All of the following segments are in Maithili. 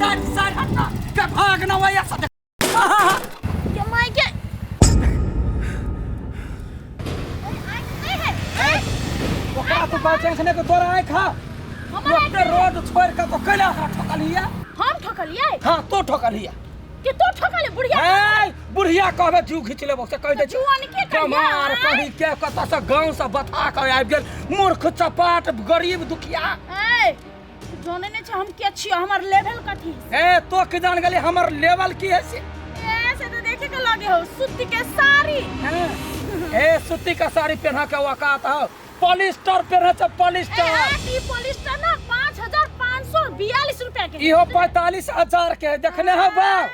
साइड साइड हट ना के भाग ना वही से देख। के माय के ओकरा तो बाई चांस ने के तोरा आँख हा हमर आँख ओते रोड छोड़ के तो कैला ओकरा ठोकलिया हम ठोकलियै हाँ तो ठोकलिया कि तू ठोकले बुढ़िया ए बुढ़िया कहबे जीव घीच लेबो से कहि दै छी जुआन के कहिया कमार कहीं के कतऽ से गाँव से बता के आबि गेल मूर्ख चपाट गरीब दुखिया ए तू जाने नै छै हम के छियै हमर लेवल कथी ए तो की जान गेली हमर लेवल की है से ए से तो देखे के लगे हो सूती के साड़ी हैं? ए सूती का साड़ी पहना के औकात हो पॉलिस्टर पहने छै ए पॉलिस्टर ई पॉलिस्टर ना 5542 रुपया के इहो 45,000 के है देखने हो बाप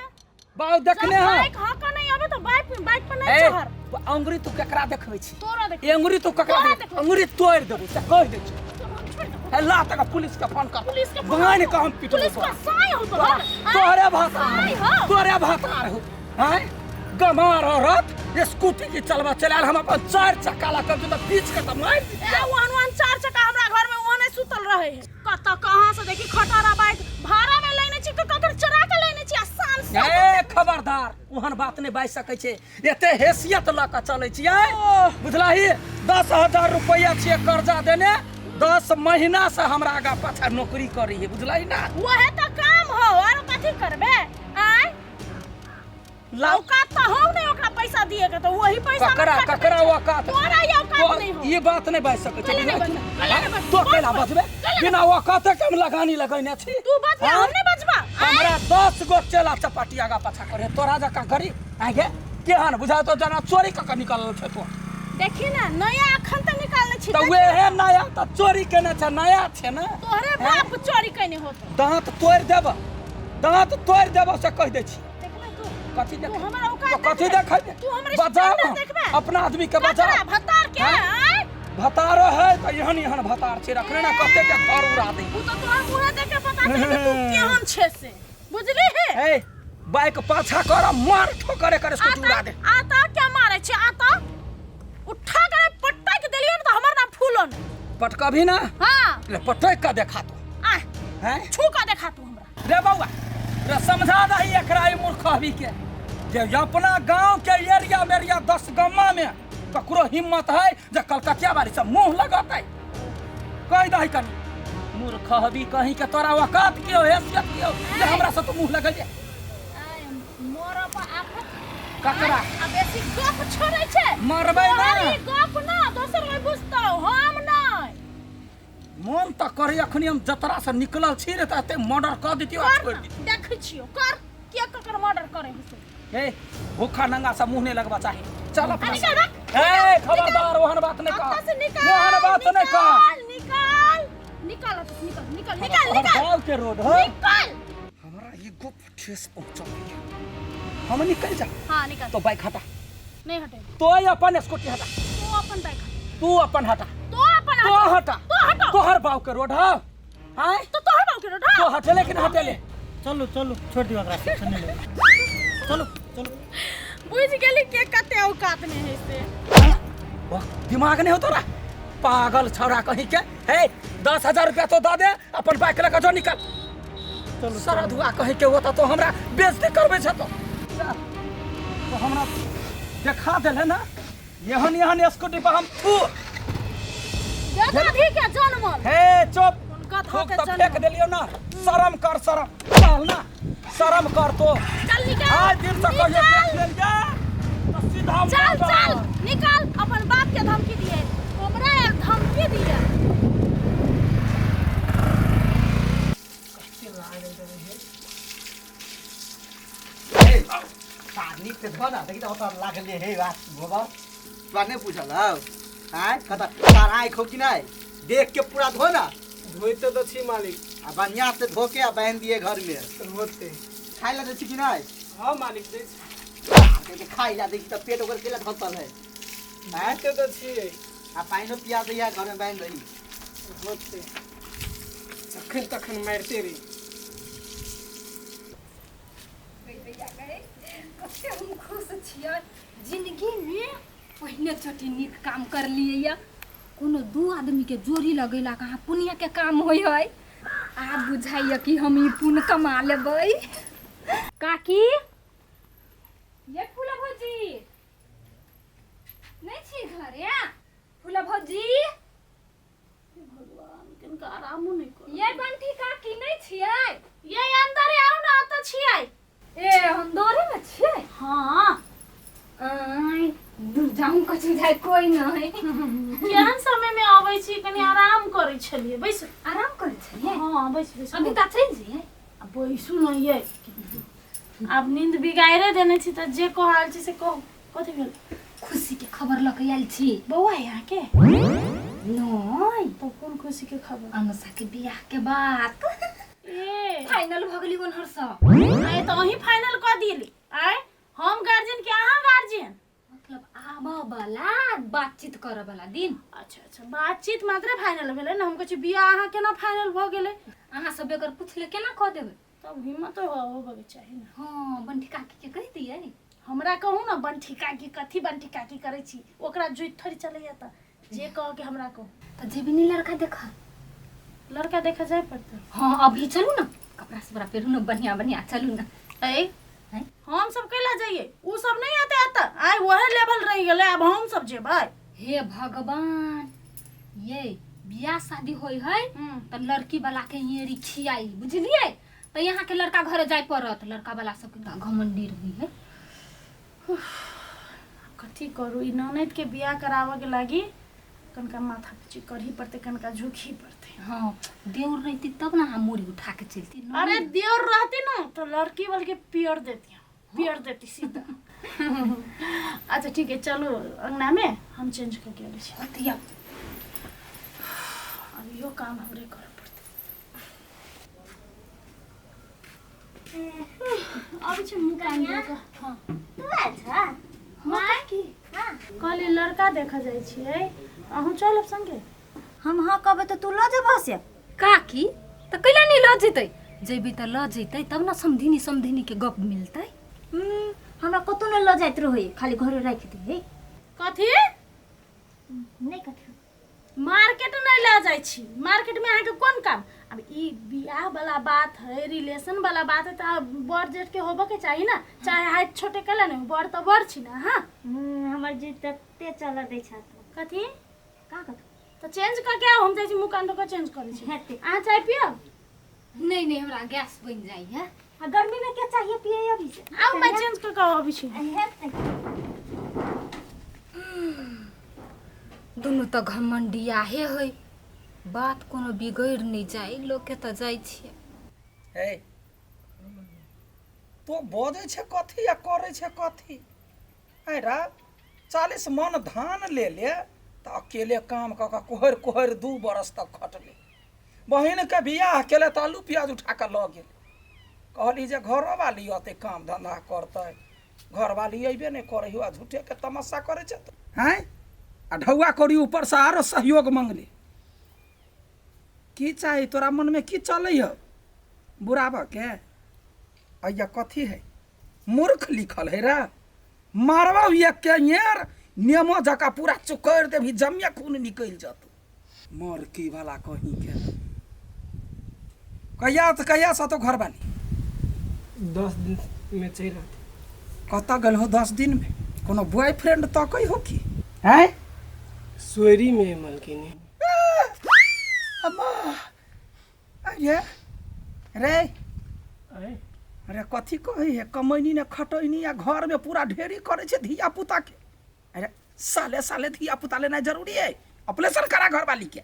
बाप देखने जब हो बाइक हक नहीं आवे तो बाइक बाइक पर नहीं ए चढ़ अंगुरी तू केकरा देखबै छी तोरा देख ए अंगुरी तू केकरा तोरा देखबै? देखबै। अंगुरी तोड़ि देबौ से कहि दै छी छोड़ दे ए ला तक पुलिस के फोन कर पुलिस के फोन बान्हि के हम पिटबौ पुलिस तोरा। का साई हो तोहर तोहरे भाषा साई हो तोहरे भाषा हो हैं गमार औरत स्कूटी की चलबा चलायल हम अपन चार चक्का ला कर तऽ पीछ के तऽ मारि दी ए वन वन चार चक्का हमरा घर में ओने सुतल रहे है कत कहाँ से देखी खटारा बाइक भाड़ा में लेने छी ककर चोरा के लेने छी आ शान से ए खबरदार ओहन बात नहि बाजि सकै छै एते हैसियत लऽ कऽ चलै छियै बुझलही 10,000 रुपैआ छियै कर्जा देने 10 महीना से हमरा आगा पाछा नौकरी करै है बुझलही ना वहे तो काम हो और कथी करबे आय लाउ औकात तो हो नहीं ओकरा पैसा दिए के तो वही पैसा में ककरा खटबै ककरा छै। औकात तोरा ई औकात तो नहीं हो ई बात नहीं बाजि सकै छै कैला नहीं बुझलही? बजबै, कैला नहीं बजबै, तो कैला बजबै, बजबै कैला बिना औकाते के हम लगानी लगैने छी तू बजबे हाँ? हम नहीं बजबा आय हमरा 10 गो चेला चपाटी आगा पाछा करे तोरा जकाँ गरीब आगे केहन बुझा तो जना चोरी कऽ के निकलल छै तो देखी ना नया अखन त निकालने छी तऽ वेहे नया तऽ चोरी केने छै नया छै ने तोहरे बाप चोरी केने होतो दाँत तोड़ि देब दाँत तोड़ि देब से कहि दै छी देखले तू कथी देख तू हमरा औकात तो कथी देखबे? देखै तू हमरे बचाव स्टैंडर्ड देखबे? अपना आदमी के ककरा बचाव भतार के हाँ? आय भतारो है तऽ एहन एहन भतार छै रखने ना कते के घर उड़ा दे उ तो तोहर मुँह देख के पता चले कि तू केहन छे से बुझली हे ए बाइक पाछा कर मार ठोकर एकर स्कूटी उड़ा दे आता क्या मारे छे आता उठा कर पटक देलियो न तो हमर नाम फूलो न पटकभी ना हां ले पटक के देखा तू आ हैं छू के देखा तू हमरा रे बउआ रे समझा दही एकरा ई मूर्ख अभी के जे अपना गांव के एरिया मेरिया 10 गम्मा में ककरो हिम्मत है जे कलकतिया वाली से मुंह लगतै कहि दही कनी मूर्ख हबी कहीं के तोरा औकात की हो हैसियत की हो जे हमरा से तो मुंह लगल आय मोर पर आफत ककरा आ बेसी गप छोड़ै छै मरबै ना। तोहर ई गप ना दोसर कोई बुझतौ हम नहि मन तऽ करे अखनी हम जतरा से निकलल छी रे तऽ एते मर्डर कऽ दितियो आ कर छोड़ि ना, दितियो देखै छियौ कर के ककर मर्डर करे है से ए भूखा नंगा से मुंह नहीं लगवा चाही चल अपना आ, निकाल, रख, ए निकाल, खबरदार ओहन बात नहीं अत्ता कह से निकाल ओहन बात नहीं कह निकाल निकाल निकाल अत्ता से निकाल निकाल निकाल तोहर निकाल गाँव के रोड है निकाल हमरा ये गप ठेस पहुंचल हम निकल जा हाँ निकाल तो बाइक हटा नहीं हटे तो अपन स्कूटी हटा तू अपन बाइक हटा तू अपन हटा तू अपन तो हटा तू हटा तोहर बाव के रोड है आय तो तोहर बाप के रोड तो हटेले कि ना हटेले चलू चलू छोड़ दियौ एकरा से नहीं लेबै। चलू चलू बुझ गेली के कते औकात में है से वाह, दिमाग नहीं हो तोरा पागल छौड़ा कहीं के हे 10,000 रुपया तो दऽ दे अपन बाइक लऽ कऽ जो निकल चलू सरधुआ कहीं के होता तो हमरा बेइज्जती करबै छ तो जा, तो हमरा देखा देले ना एहन एहन स्कूटी पर हम थू गधा के जनमल हे चुप हुनका थूक के तऽ फेंक जनमल देलियौ ना शरम कर शरम चल ना शरम कर तो चल निकाल आज दिन से कहियो निकाल। देख लेलियै तऽ सीधा चल मर्डर। चल निकाल अपन बाप के धमकी दिए हमरा यार धमकी दिए नीक से धो ना देखी तऽ ओतऽ लागले हे बात गोबर तोरा नहि पूछल हौ आँय कतऽ तार आँखि हौ कि नहि देख के पूरा धो ना धोइते तऽ छी मालिक आ बढ़िया से धो के आ बान्हि दिए घर में होते खाय ला दै छी कि नहि हाँ मालिक दै छी के खाय ला दै छी तऽ पेट ओकर केला धसल है आँय धोइते तऽ छियै आ पानिओ पिया दैया घर में बान्हि दही होते जखन तखन मारिते रही कते हम खुश छियै जिंदगीमे पहिने चोटी नीक काम करलियै या कोनो दू आदमीके जोड़ी लगेला कहाँ पुण्यके काम होइ है आब बुझाइया कि हम ई पुण्य कमा लेबै। काकी ये फूला भौजी नहीं छी घरे? फूला भौजी भगवान किनका आरामो नहीं कर। ये बंटी काकी नहीं छियै? ये अंदर आउ ना, अतऽ छियै। ए अंदरे में छियै? हाँ। आय दूर जाऊं कछु जाय कोई नहीं। केहन समय में अबै छी, कनी आराम करै छलियै, बैसू। आराम करै छलियै? हाँ बैस बैस। अभी तऽ चलि जइयै। आ बैसू न ये, आब नींद बिगाड़े देने छी तऽ जे कह आयल छी से कहू, कथी भेल? खुशी के खबर लऽ के आयल छी। बौआ यहाँ के? नहीं। तब कोन खुशी के खबर? अनुषा के बियाह के बात ए फाइनल भऽ गेली ओनहर सँ। आय तऽ अहीं फाइनल कऽ दिली? आय हम गार्जियन के अहाँ गार्जियन? मतलब आबऽ वाला बातचीत करऽ वाला दिन। अच्छा अच्छा, बातचीत मात्रे फाइनल भेलै ने, हम कहै छी बियाह अहाँ केना फाइनल भऽ गेलै? अहाँ सब बेगर पुछले केना कऽ देबै? तब हिम्मत होबऽ के चाही ने। हाँ बंठी काकी के कहि दियै। हमरा कहू ने बंठी काकी कथी बंठी काकी करै छी, ओकरा जुति थोड़ी चलैया, तऽ जे कह के हमरा कहू। तऽ जेबी नहीं लड़का देखा? लड़का देखा जाय पड़तै। हाँ अभी चलू ना, कपड़ा सपड़ा पेरू ना बढ़िया बढ़िया, चलू ना। ए हैं? हम सब कैला जाइए, उ सब नहीं आते आता, आइ वहे लेवल रहि गेलै, आब हम सब जेबै? हे भगवान, ये बियाह शादी होय है तऽ लड़की वाला के ये खियाई बुझलियै, तऽ यहाँ के लड़का घरे जाय पड़त, लड़का वाला सबके तऽ घमंडी रही है। कथी करू, ई ननैद के बियाह कराबऽ के लागी कनका माथा पीची करही पड़तै, कनका झुकही पड़तै। हाँ देवर रहती तब ना हम मूड़ी उठा के चलती। अरे देवर रहती ना तो लड़की वाल के पियर देती, पियर देती सीधा। अच्छा ठीक है चलो अंगना में, हम चेंज करके अबै छी। अतिया अब इहो काम हमरे करऽ पड़तै। अबै छी मुँह कान धो कऽ। हाँ तू आयल छ? माय की? हाँ कहली लड़का देखऽ जाइ छियै, अहूँ चलब संगे? हम हाँ कहबै तऽ तू लऽ जेबह से? काकी तऽ कैला नहीं लऽ जेतै, जेबी तऽ लऽ जेतै तब ना समधिनी समधिनी के गप मिलतै। हमरा कतौ नहि लऽ जाइत रहै, खाली घरे राखि दै। कथी? नहि कथी। मार्केट नहीं लऽ जाइ छी? मार्केट में अहाँके कोन काम? अब ई बियाह वाला बात है, रिलेशन वाला बात है, तऽ बड़ जेठ के होबऽ के चाही ना, चाहे हाइट छोटे कैला नहीं, बड़ तऽ बड़ छी ना। हाँ हमर जी तते चलऽ दै छथि। कथी? कहाँ कथी? तऽ चेंज कऽ के आउ, हम जाइ छी मुँह कान धो कऽ चेंज करै छी। हेतै। अहाँ चाय पियब? नहीं नहीं, हमरा गैस बन जाइ है। आ गर्मी में के चाहिए पिए अभी से? आउ मैं चेंज कऽ के अबै छी। हेतै। दुनू तऽ घमंडियाहे है, बात कोनो बिगड़ि नहीं जाय, लोग के तऽ जाइ छियै। हे तो बजै छै कथी आ करै छै कथी? आइ रा 40 मन धान ले ले तऽ अकेले काम कऽ कऽ कोहरि कोहरि 2 बरस तक खटले। बहिनके बियाह केले तऽ आलू प्याज उठा कऽ लऽ गेल। कहली जे घरोवाली अतै काम धंधा करतै, घरवाली अयबे नहि करै हो आ झूठेके तमाशा करै छै तऽ आँय आ ढौआ कौड़ी ऊपरसँ आरो सहयोग मङ्गली। की चाही तोरा मनमे, की चलै हौ बुढ़ाबऽके? अइया कथी है मूर्ख लिखल है रे, मारबौ एके येर नेमो जकाँ पूरा चुकरि देबही, जमिया खून निकलि जतौ मरकी वाला कहीं के। कहिया तऽ कहिया से तो घरवाली? 10 दिन में चलि आते। कतऽ गेल हो 10 दिन में? कोनो बॉयफ्रेंड तकै हो की? हैं सोयरी में मलकिनी। अम्मा अरे रे आँय? अरे कथी कहै है, कमैनी ने खटैनी आ घर में पूरा ढेरी करै छै धिया पुता के। अरे साले साले धिया पुता लेनाइ जरूरी है, ऑपरेशन करा घरवाली के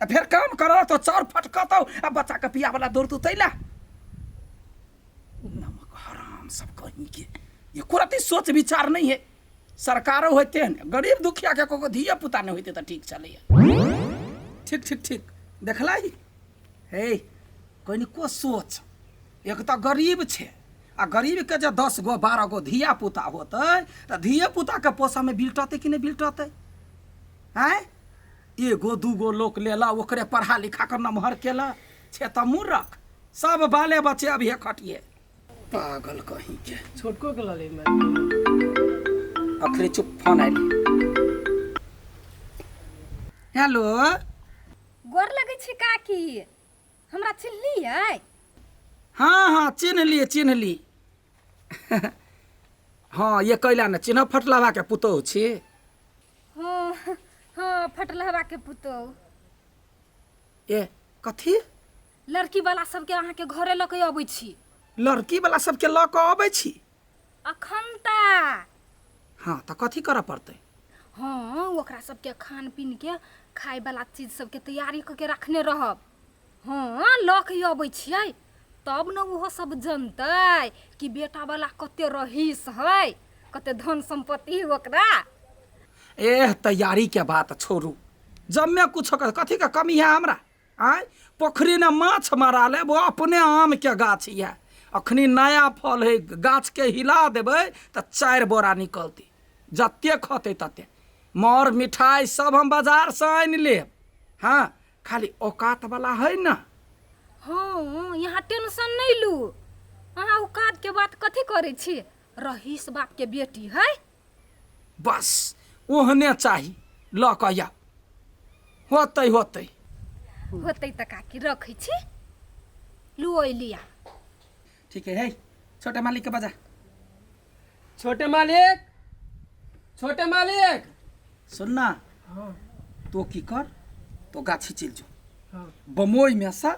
आ फेर काम कर तो चाउर फटकतौ आ बच्चा के पिया वाला दौड़तौ तैला। नमक हराम सब कहीं के एको रत्ती सोच विचार नहीं है। सरकारो होते हैं गरीब दुखिया के को धिया पुता नहीं होते तो ठीक चलैया। ठीक ठीक ठीक देखला ही हे कनिको सोच। एक तऽ गरीब छै आ गरीब के जे 10 गो 12 गो धिया पुता होतै तऽ धिये पुता के पोसऽ में बिलटतै कि नहि बिलटतै? आँय एगो दूगो लोक लेला ओकरे पढ़ा लिखा कऽ नमहर केला छै तऽ मूर्ख सब बाले बच्चे अभी खटिए पागल कहीं के। छोटको के लऽ ले। अखरे चुप, फोन आयल। हेलो गोर लगै छी काकी। हमरा चिन्हलियै? हाँ हाँ चिन्ह लिए चिन्ह ली। हाँ ये कैला ने चिन्ह, फटलवा के पुतोहु छी। हाँ हाँ फटलहवा के पुतोहु। ए कथी? लड़की वाला सबके अहाँके घरे लऽ के अबै छी। लड़की वाला सबके लऽ कऽ अबै छी? अखन ता। हाँ तऽ कथी करऽ पड़तै? हाँ ओकरा सबके खान पीन के खाय वाला चीज सबके तैयारी कऽ के रखने रहब। हाँ लऽ के अबै छियै तब ने ओहो सब जनतै कि बेटा वाला कते रहीस है, कते धन सम्पत्ति है ओकरा। एह तैयारी के बात छोड़ू, जम्मे कुछ कथी के कमी है हमरा? आँय पोखरी ने माछ मारा लेब, वो अपने आम के गाछ यऽ, अखनी नया फल है, गाछ के हिला देबै तऽ 4 बोरा निकलतै, जते खतै तते। मर मिठाई सब हम बाजार से आनि लेब। हाँ खाली औकात वाला है ना। हाँ यहाँ टेंशन नहीं लू, अहाँ औकात के बात कथी करै छी, रहीस बाप के बेटी है। बस ओहने चाही, लऽ कऽ आउ, होतै होतै होतै तऽ काकी रखै छी, लू ओइ लिया। ठीक है, छोटे मालिक के बजा। छोटे मालिक, छोटे मालिक। सुन ना। हाँ। तो की कर, तो गाछी चलि जो। हाँ। बमोई में से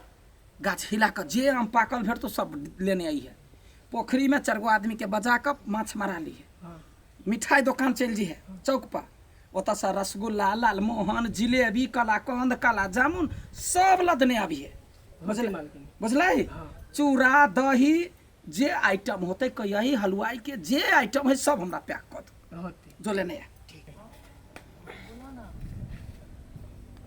गाछ हिला कऽ जे आम पाकल भेटतो सब लेने आई है। पोखरी में 4 गो आदमी के बजा कऽ माछ मारा ली है। हाँ। मिठाई दोकान चलि जी है चौक पर, ओतऽ से रसगुल्ला, लालमोहन, जिलेबी, कलाकंद, काला जामुन सब लदने आबी है। बुझल? मालकिन। बुझलै? हाँ। चूड़ा दही जे आइटम होतै, कही हलवाई के जे आइटम है सब हमरा पैक कऽ दो। होतै। जो लेने आ।